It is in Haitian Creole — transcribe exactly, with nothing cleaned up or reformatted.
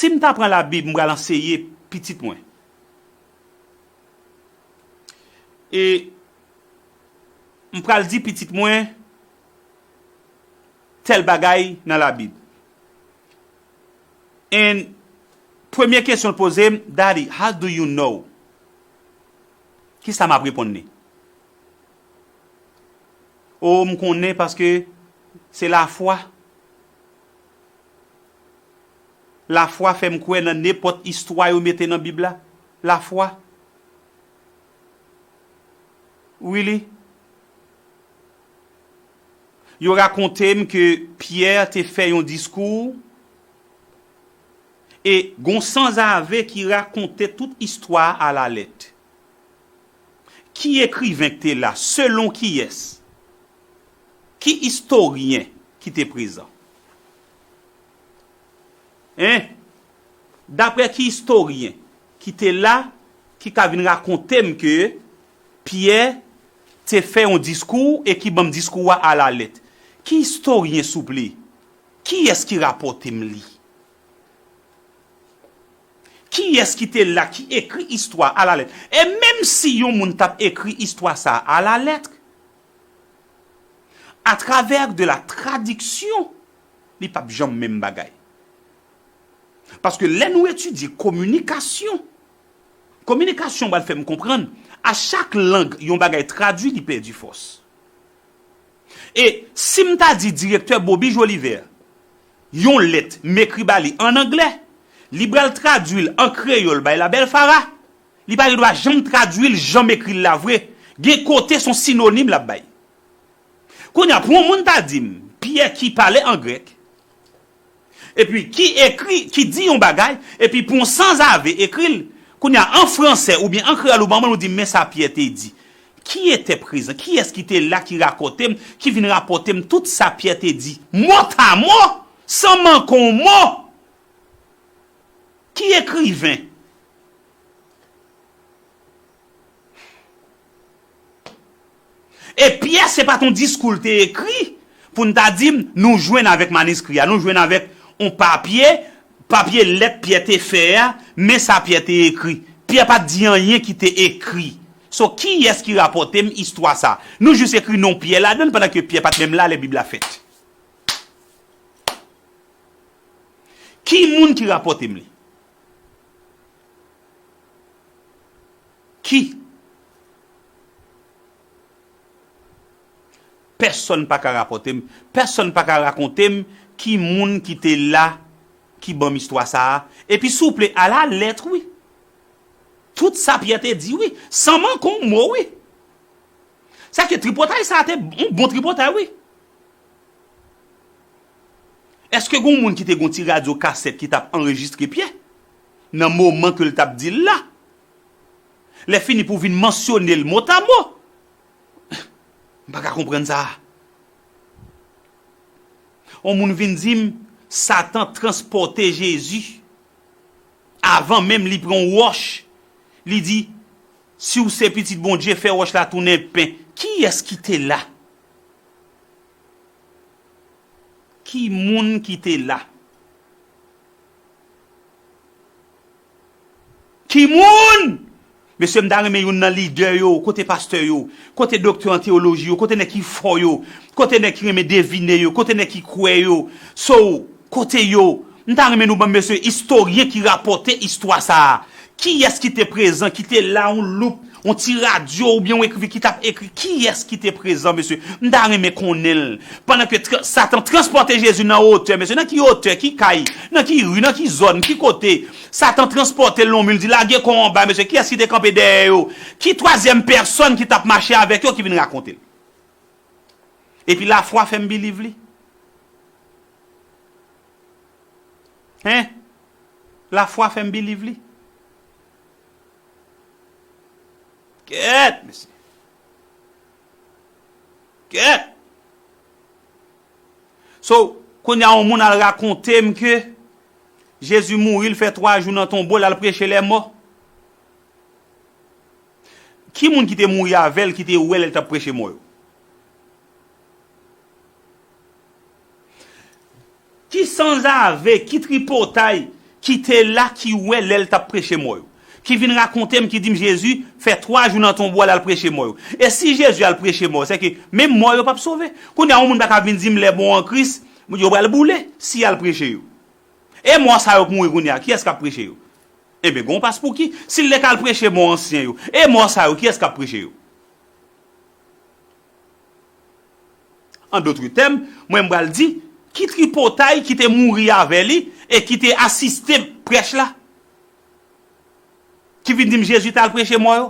Si m ta pran Labib, m pral anseye pitit mwen. E m pral di pitit mwen tèl bagay nan Labib. And premye kesyon l poze m, "Daddy, how do you know?" Kisa m ap reponn li? O, m konnen paske se lafwa. Lafwa fè m kwè nan nenpòt istwa yo mete nan Bib la. Lafwa. Really? Yo rakonte m ke Pyè te fè yon diskou e gon sanzave ki rakonte tout istwa a alalèt. Ki ekriven ki te la? Selon kiyès? Ki istoryen ki te prezan? Hein? Daprè ki istoryen ki te la ki ka vin rakonte m ke Pyè te fè yon diskou e ki ban m diskou a alalèt? Ki istoryen, souple? Kiyès ki rapòte m li? Kiyès ki te la, ki ekri istwa a alalèt? E menm si yon moun t ap ekri istwa sa a alalèt, atravè de la tradiksyon, li p ap janm menm bagay. Paske lè nou etidye kominikasyon, kominikasyon pral fè m konprann, a chak lang yon bagay tradui, li pèdi fòs. E si m ta di direktè Bobby Jolivet yon lèt m ekri ba li ann anglè, li pral tradui l an kreyòl bay Labelle Farah, li pa gen dwa janm tradui l jan m ekri l la vre. Gen kote se yon sinonim l ap bay. Kounye a, pou yon moun ta di m, Pyè ki pale an grèk, epi ki ekri, ki di yon bagay, epi pou yon sanzave ekri l, kounye a, an fransè oubyen an kreyòl, ou ban mwen, ou di m, "Men sa Pyè te di." Ki etè prezan? Kiyès ki te la, ki rakòte m, ki vin rapòte m tout sa Pyè te di, mòtamo, san manke yon mo? Ki ekriven? E Pyè, se pa t yon diskou l te ekri pou n ta di m, nou jwenn avèk maniskri a, nou jwenn avèk yon papye, papye lèt Pyè te fè a, men sa Pyè te ekri. Pyè pa t di anyen ki te ekri. So, kiyès ki rapòte m istwa sa a? Nou jis ekri non Pyè ladan l, pandan ke Pyè pa t menm la lè Bib la fèt. Ki moun ki rapòte m li? Ki? Pèsonn pa ka rapòte m, pèsonn pa ka rakonte m ki moun ki te la, ki ban m istwa sa a. Epi souple, alalèt, wi. Tout sa Pyè te di, wi. San manke yon mo, wi. Sa ke tripotay sa a te yon bon tripotay, wi. Èske gen yon moun ki te gen yon ti radyo kasèt ki t ap anrejistre Pyè nan moman ke l t ap di l la? Lè fini pou vin mansyone l motamo. M pa ka konprann sa. On moun vin di m, Satan transpòte Jezi. Avan menm li pran yon wòch, li di, "Si w se pitit Bondye, fè wòch la tounen pen." Kiyès ki te la? Ki moun ki te la? Ki moun? Mesye, m ta renmen youn nan lidè yo, kote pastè yo, kote doktè an teyoloji yo, kote nèg ki fò yo, kote nèg ki renmen devine yo, kote nèg ki kwè yo. So, kote yo? M ta renmen nou ban m, mesye, istoryen ki rapòte istwa sa a. Kiyès ki te prezan, ki te la, yon loup, yon ti radyo oubyen yon ekriven ki t ap ekri? Kiyès ki te prezan, mesye? M ta renmen konnen l. Pandan ke tra-, Satan transpòte Jezi nan wotè, mesye, nan ki wotè, ki kay, nan ki ri, nan ki zòn, ki kote? Satan transpòte l nan yon mil, di, "Lage kò w anba, mesye." Kiyès ki te kanpe dèyè yo? Ki twazyèm pèsòn ki t ap mache avèk yo ki vin rakonte l? Epi lafwa fè m believe li. Hein? Lafwa fè m believe li. Kèt, mesye. Kèt. So, kounye a yon moun al rakonte m ke Jezi mouri, l fè twa jou nan tonbo, l al preche lèmò. Ki moun ki te mouri avè l, ki te wè lè l t ap preche mò yo? Ki sanzave, ki tripotay, ki te la, ki wè lè l t ap preche mò yo, ki vin rakonte m, ki di m Jezi fè twa jou nan tonbo a, l al preche mò yo. E si Jezi al preche mò yo, sèke menm mò yo p ap sove. Kounye a, yon moun pa ka vin di m lè mò an Kris, yo pral boule si y al preche yo. E mò sa yo k mouri kounye a, kiyès k ap preche yo? Ebyen, gen yon paspouki. Si l te ka al preche mò ansyen yo, e mò sa yo, kiyès k ap preche yo? An dòt tèm, mwen m pral di, ki tripotay ki te mouri avè li e ki te asiste prèch la? Ki vin di m Jezi t al preche mò yo?